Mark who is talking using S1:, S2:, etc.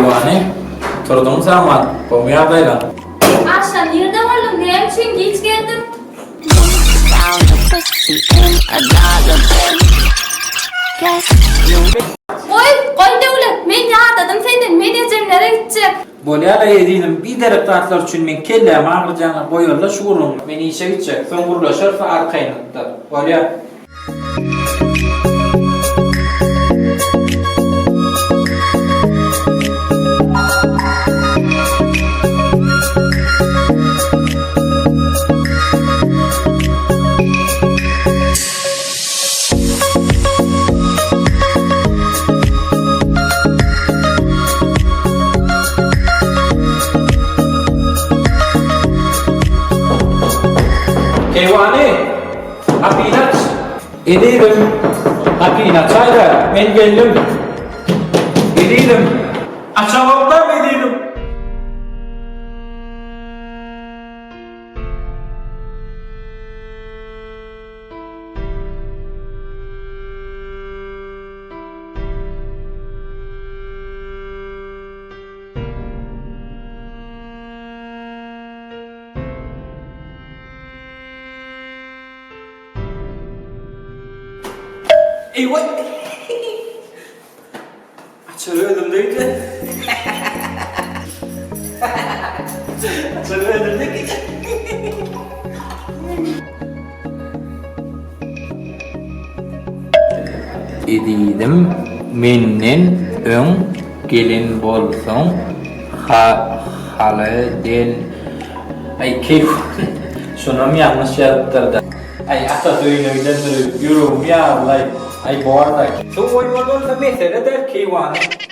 S1: Keýwany, turduň saman, gowy ýagdaýlaň?
S2: Agşam nirde bolduň, näme üçin giç geldiň? Goý, goý Döwlet, men ýadadym senden, men ejemlere gitjek.
S1: Bolýa-la ezizim, biderek zatlar üçin meň kellämi agyrjaňa goýaly-la şu gürrüňi. Men işe gitjek, soň gürleşeris arkaýynlykda. Bolýa. Keýwany! Gapyny aç! Ezizim, gapyny açaý-da, men geldim. Ezizim, açaňokdam ezizim. Eý-waý! Açar özümde eken. Açar özümde eken. Ezizim menden öň gelen bolsaň ha haly del Aý keýwany şonam ýalňyş ýazypdyrda. Aý atasy öýüne gidendir öýdüp ýüregim ýarylaý. Aý borda. Suw goýmaly bolsa mesele däl keýwany.